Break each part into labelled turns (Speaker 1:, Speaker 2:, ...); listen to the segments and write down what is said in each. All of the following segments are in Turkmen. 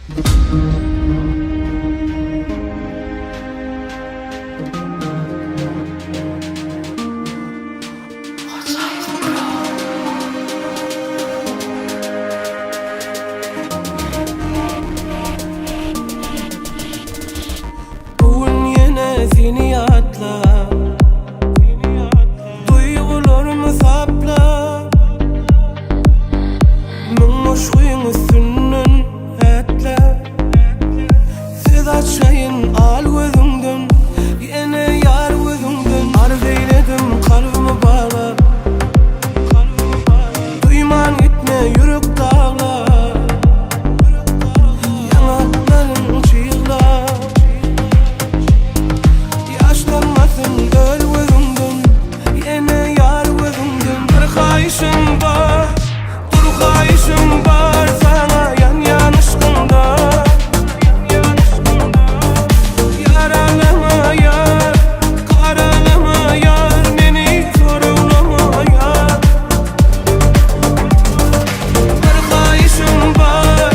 Speaker 1: Bu gün ýene seni ýatlap Duýgularymy saplap Müň goşgyň üstünden ätläp Söz açaýyn al gözüňden Ýene ýar gözüňden Arz eýledim kalbymy baglap Duýman gitme ýürek daglap Ýaňaklaryň çyglap Ýaş dammasyn öl gözüňden Ýene ýar gözüňden Bir haýyşym bar Dur haýyşym bar saňa ýanýan yşkyňda Ýaralama ýar Garalama ýar Meni soraglama ýar Bir haýyşym bar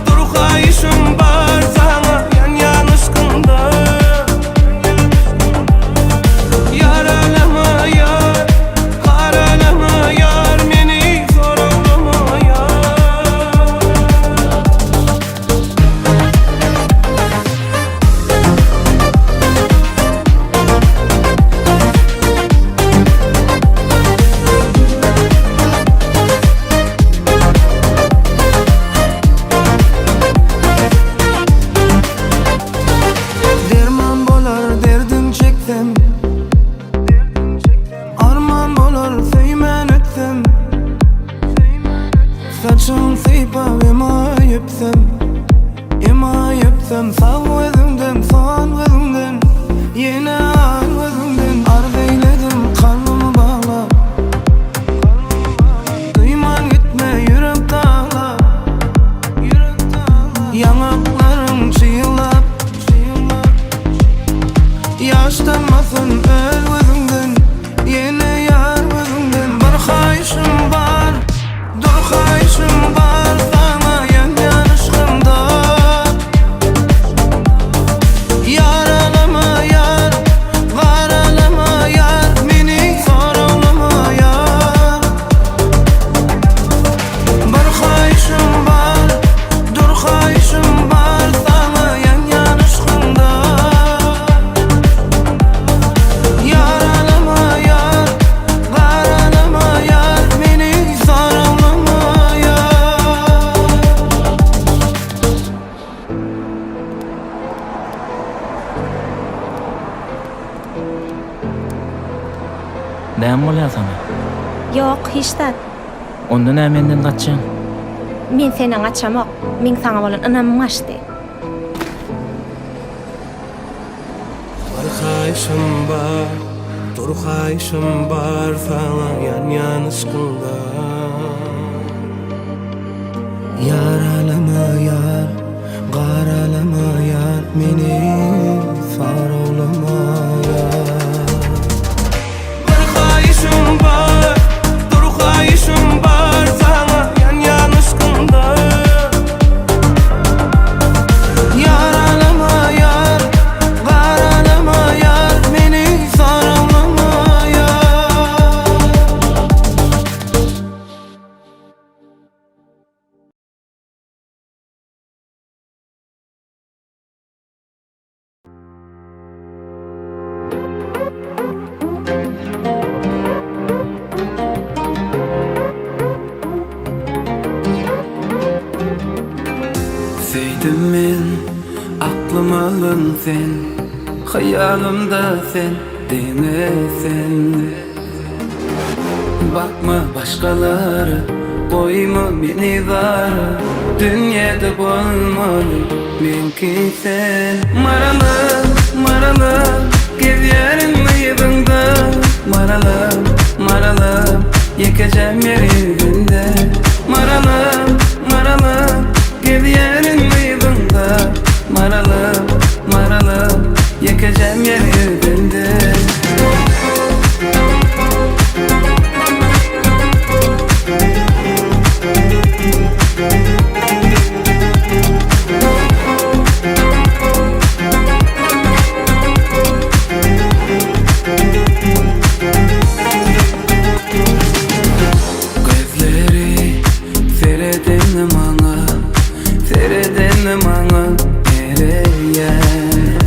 Speaker 1: Dur haýyşym bar saňa ýanýan yşkyňda Ýaralama ýar Garalama ýar Meni soraglama ýar.
Speaker 2: Derman bolar derdiň çeksem Arman bolar söýmän ötsem Saçyň sypap emaý öpsem Emaý öpsem Sag gözüňden sol gözüňden Ýene al gözüňden Arz eýledim kalbymy baglap Duýman gitme ýürek daglap Ýaňaklaryň çyglap Ýaş dammasyn öl gözüňden Ýene ýar gözüňden Bir haýyşym bar Dur haýyşym bar Saňa ýanýan yşkymda Ýaralama ýar Garalama ýar Meni soraglama ýar Bir haýyşym bar Dur haýyşym bar Saňa ýanýan yşkyňda Ýaralama ýar Garalama ýar Meni soraglama ýar.
Speaker 3: Näme bolýar saňa?
Speaker 4: Ýok, hiç zat.
Speaker 3: Onda näme menden gaçýaň?
Speaker 4: Men senden gaçamok. Meň saňa bolan ynamym gaçdy.
Speaker 1: Bir haýyşym bar, dur haýyşym bar saňa ýanýan yşkyňda.
Speaker 2: Ýaralama ýar, garalama ýar meni soraglama ýar.
Speaker 1: Bir haýyşym bar, dur haýyşym bar saňa ýanýan yşkyňda.
Speaker 2: Ýaralama ýar, garalama ýar meni soraglama ýar.
Speaker 5: Söýdüm men, aklym aldyň sen, Hyýalymda sen, diňe sen. Bakma başgalara, goýma meni zara, Dünýede bolmaly meňki sen. Maralym, maralym, gezýärin yzyňda, Maralym, maralym, ýekejem ýer ýüzünde. Maralym, maralym, gezýärin yzyňda, Maralym, maralym, ýekejem ýer ýüzünde. Seredende maňa mereýän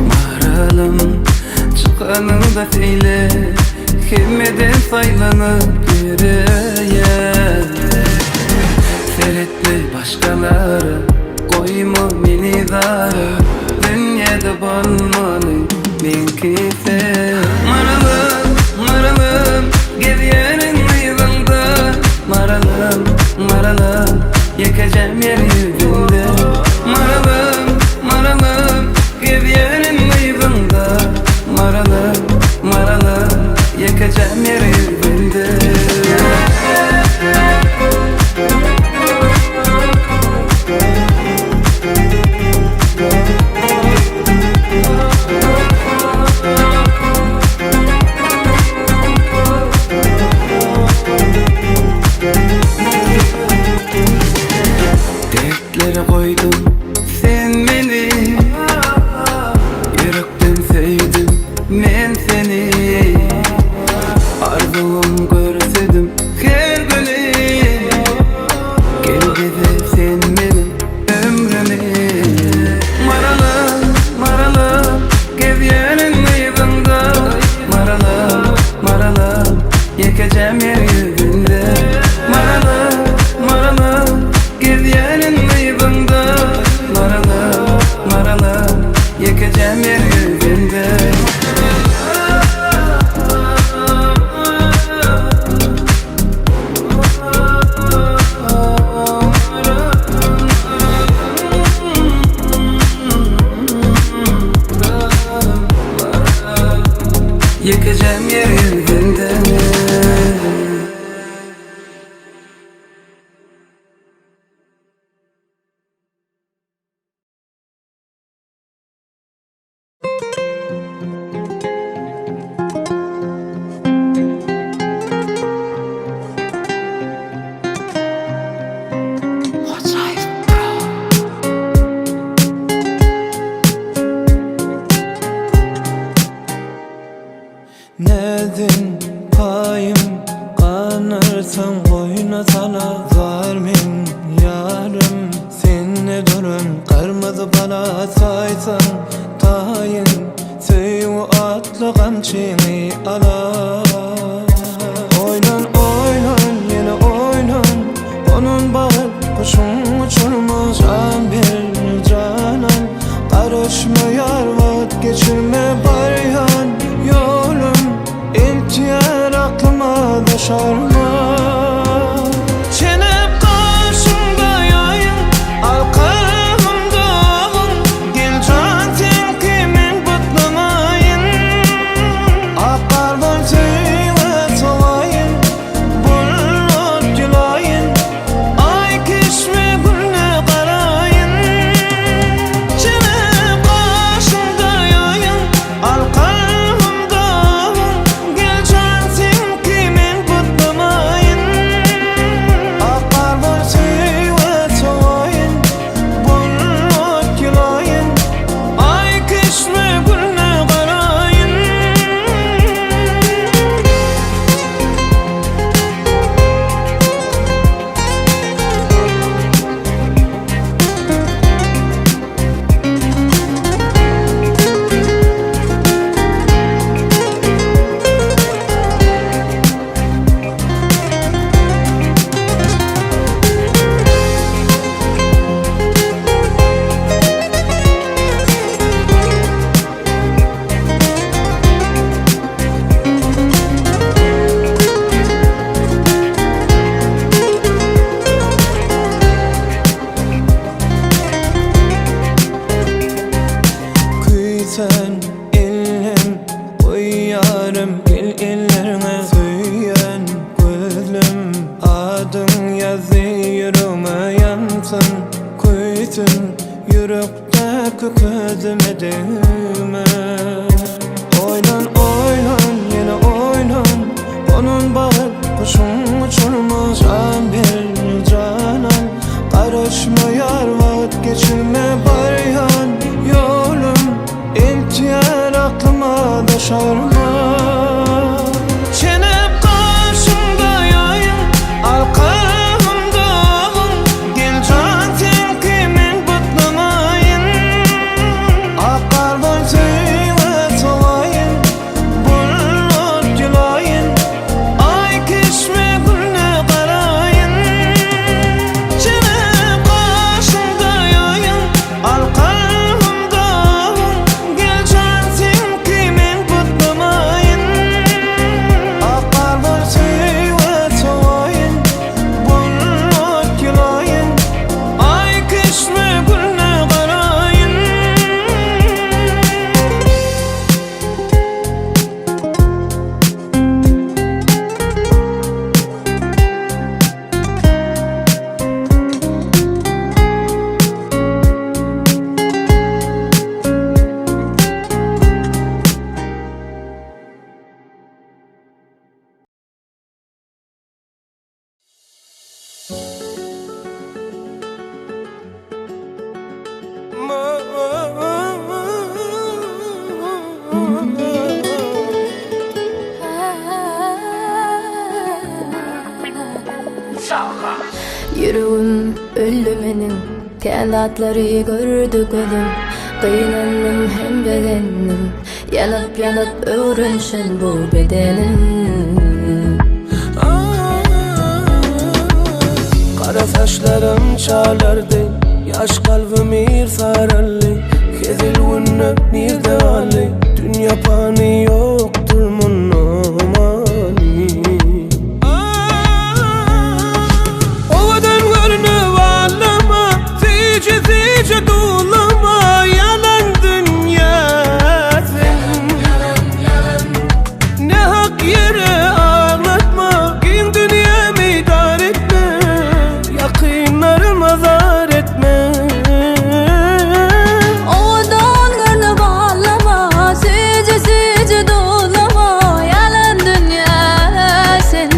Speaker 5: Maralym çykanyňda seýle Hemmeden saýlanyp ýöreýän Seretme başgalara Goýma meni zara Dünýede bolmaly meňki sen Maralym, maralym Gezýärin yzyňda Maralym, maralym Ýekejem ýer ýüzünde Maralym, maralym Gezýärin yzyňda Maralym, maralym Ýekejem ýer ýüzünde. Dertlere goýduň sen meni Ýürekden söýdüm men seni Arzuwym görsedim her güni Gel bize sen meniň ömrümi Maralym, maralym Gezýärin yzyňda Maralym, maralym Ýekejem ýer ýüzünde Maralym, maralym Gezýärin yzyňda Maralym, maralym Ýekejem ýer ýüzünde. Ýekejem ýer ýüzünde.
Speaker 2: Nädin paýym ganarsaň goýna sala Zar men ýarym sende duran gyrmyzy bala Saýsaň taýyn söýgi atly gamçyňy ala Oýlan oýlan ýene oýlan Gonan bagyt guşuň uçurma Jan ber jan al Garaşma ýar wagt geçirme Barýan ýolum eltýär aklyma daşarma Çenep gaşymda ýaýyň Al kalbymda agyň Gel jan seňki men butlamaýyn Ak gardan söýgä sowaýyn Bulut ýylaýyn Aý keşbi gülle garaýyn Çenep gaşymda ýaýyň Al kalbymda agyň Gel jan seňki men butlamaýyn Ak gardan söýgä sowaýyn Bulut ýylaýyn Aý keşbi gülle garaýyn. Küýsän ellem goýýarym gel ellerňe Söýen gözlem adyň ýazdy ýüregme ýansyn Köýsün ýürekdäki közüme degme Oýlan oýlan ýene oýlan Gonan bagyt guşuň uçurma Jan ber jan al Garaşma ýar wagt geçirme Barýan ýolum eltýär aklyma daşarma Çenep gaşymda ýaýyň Al kalbymda agyň Gel jan.
Speaker 6: Öldi meniň Kän zatlary gördi gözüm Gynandym hem begendim Ýanyp ýanyp öwrenşen bu bedenim.
Speaker 1: Gara saçlarym çalardy Ýaş kalbym ir saraldy Hezil günler nirde galdy Dünýe pany ýokdur munda many. Owadan görnüp allama Süýji süýji dulama Ýalan dünýä sen. Nähak ýere aglatma Giň dünýämi dar etme Ýakynlaryma zar etme.
Speaker 6: Owadan görnüp allama Süýji süýji dulama Ýalan dünýä sen.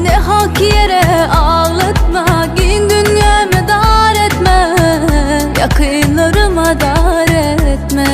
Speaker 6: Nähak ýere aglatma Giň dünýämi dar etme Ýakynlaryma dar etme.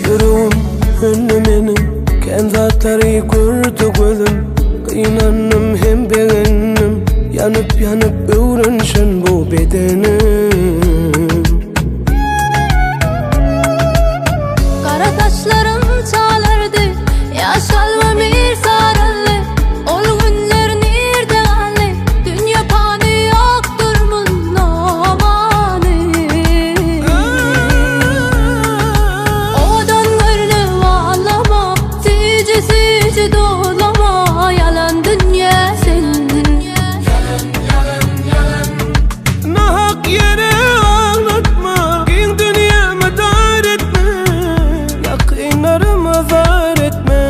Speaker 1: Ýüregim önde meniň Kän zatlary gördi gözüm Gynandym hem begendim Ýanyp ýanyp öwrenşen bu bedenim.
Speaker 6: Gara saçlarym çalardy, Ýaş kalbym ir saraldy. Ol günler nirde galdy, Dünýe pany ýokdur munda many. Owadan görnüp ağlama, Süýji süýji dolama, Ýalan dünýä sen.
Speaker 1: Nahak ýere aglatma Giň dünýämi dar etme Ýakynlaryma zar etme.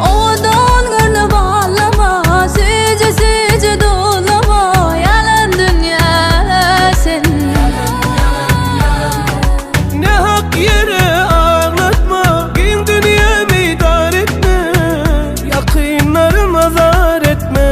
Speaker 6: Owadan görnüp ağlama, Süýji süýji dolama, Ýalan dünýä sen.
Speaker 1: Nähak ýere aglatma Giň dünýämi dar etme Ýakynlaryma zar etme.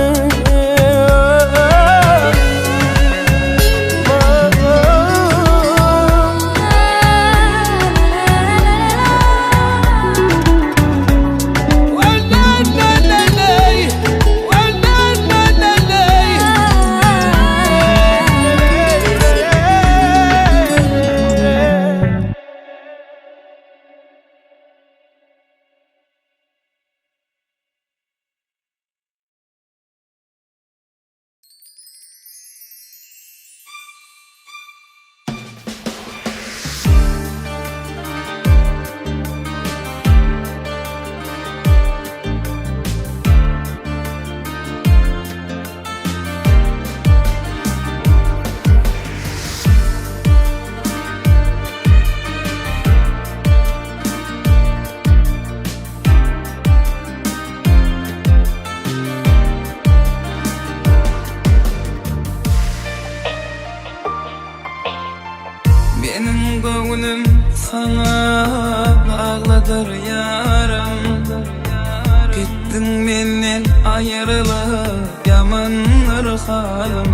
Speaker 5: Meniň göwnüm saňa baglydyr ýarym Gitdiň menden aýrylyp ýamandyr halym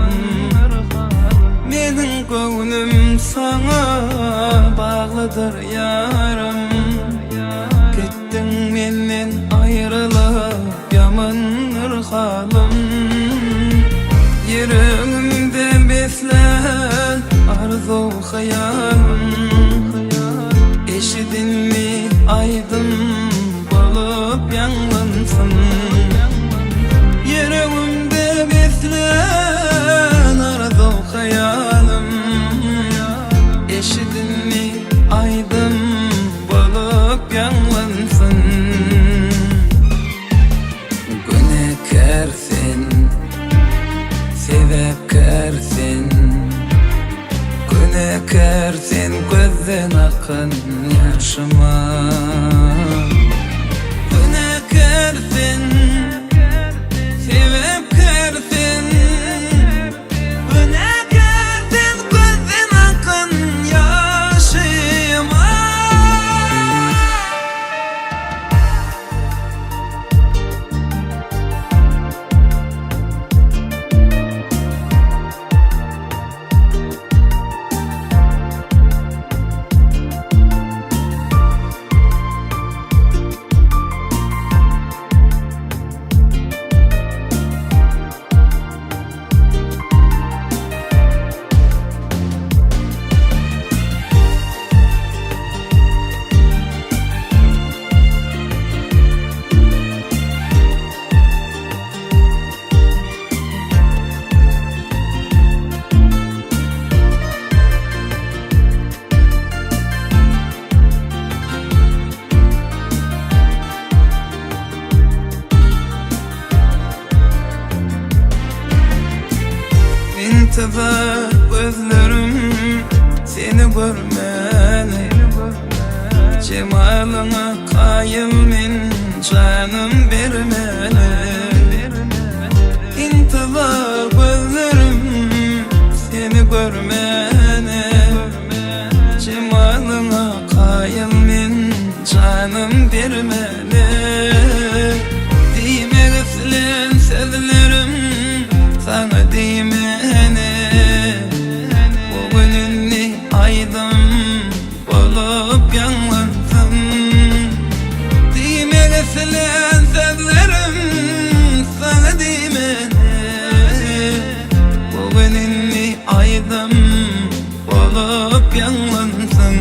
Speaker 5: Meniň göwnüm saňa baglydyr ýarym Gitdiň menden aýrylyp ýamandyr halym Ýüregimde beslän arzuw hyýalym Eşidildi aýdym bolup ýaňlansyn Ýüregimde beslän arzuw hyýalym Eşidildi aýdym bolup ýaňlansyn Günäkär sen, sebäpkär sen Günäkär. Intizar gözlerim seni görmeli Jemalyňa kaýyl men janym bermeli Intizar gözlerim seni görmeli Jemalyňa kaýyl men janym bermeli Diýmek islän sözlerim saňa diýmeli Bu gün indi aýdym bolup ýaňlansyn Diýmek islän sözlerim saňa diýmeli Bu gün indi aýdym bolup ýaňlansyn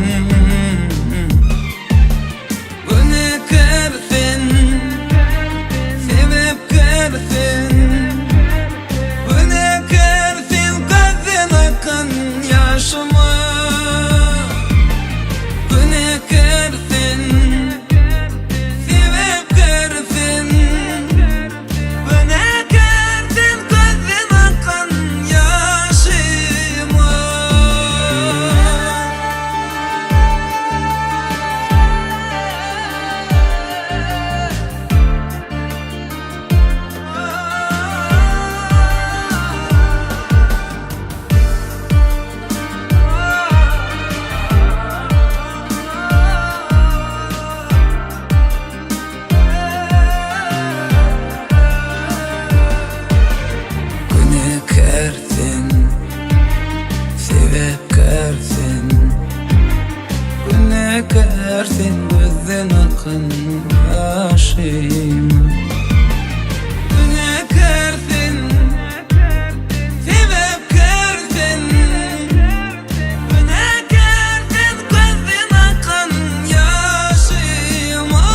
Speaker 5: Günäkär sen, sebäpkär sen Günäkär sen gözden akan ýaşyma Günäkär sen, sebäpkär sen Günäkär sen gözden akan ýaşyma Günäkär sen, sebäpkär sen Günäkär sen gözden akan ýaşyma Günäkär sen, sebäpkär sen Günäkär sen gözden akan ýaşyma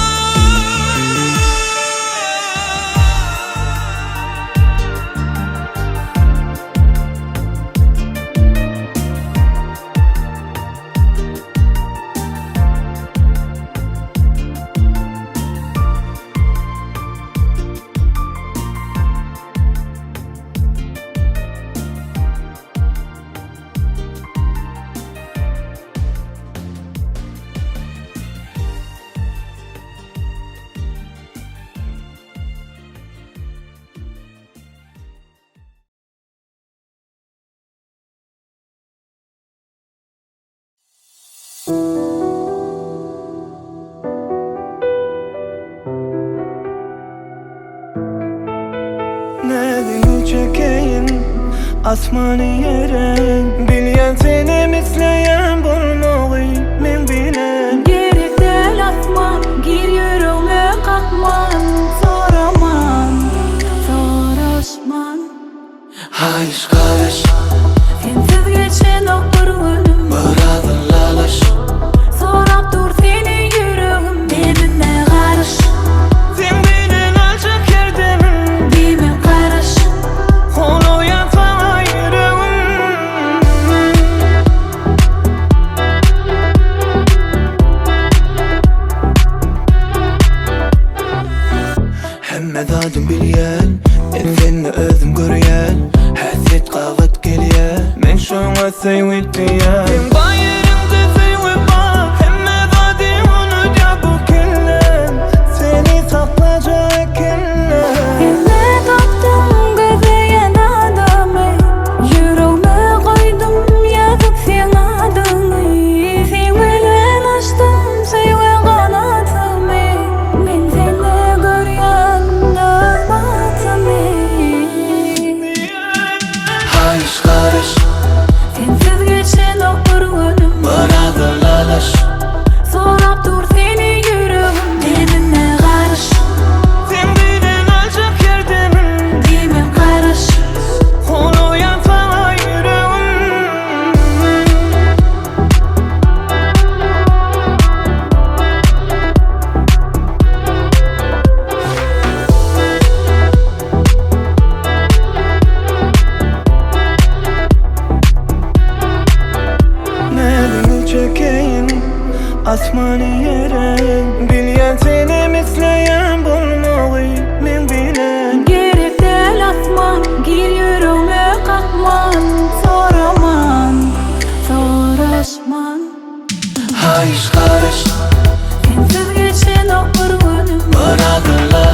Speaker 2: Näzini çekeýin asmany ýere Bilýän senem isleýän bolmagy men bilen
Speaker 6: Gerek däl asman, gir ýüregme kakman Soraman, soraşman
Speaker 2: Haýyş garyş
Speaker 6: Sensiz geçenok bir günüm
Speaker 2: Biraz lalaş
Speaker 6: Sorap dur seni ýüregim Demime garyş,
Speaker 2: Sen bilen aljak ýerdemim
Speaker 6: diýme garaş
Speaker 2: Holaýan saňa ýüregim Hemme zadym bilýän Men seni özüm görýän Häsiýet gabat gelýär Men şoňa söýgi diýýän Seň baýryňda söýgi bar Hemme zady unudýar bu kelle Seni saklajak ekelle
Speaker 6: Sende tapdym gözleýän adamy Ýüregime goýdum ýazyp seň adyňy Seň bilen açdym söýgi ganatymy Men sende görýän nygmatymy
Speaker 2: Haýyş garyş
Speaker 6: Sensiz geçenok bir günüm
Speaker 2: Biraz lalaş
Speaker 6: Sorap dur seni ýüregim Demime garyş,
Speaker 2: Sen bilen aljak ýerdemim
Speaker 6: diýme garaş
Speaker 2: Holaýan saňa ýüregim Näzini çekeýin asmany ýere Bilýän senem isleýän bolmagy men bilen
Speaker 6: Gerek däl asman, gir ýüregime kakman.
Speaker 2: Gaýyş garyş
Speaker 6: Sensiz geçenok bir günüm.
Speaker 2: Bir adyl.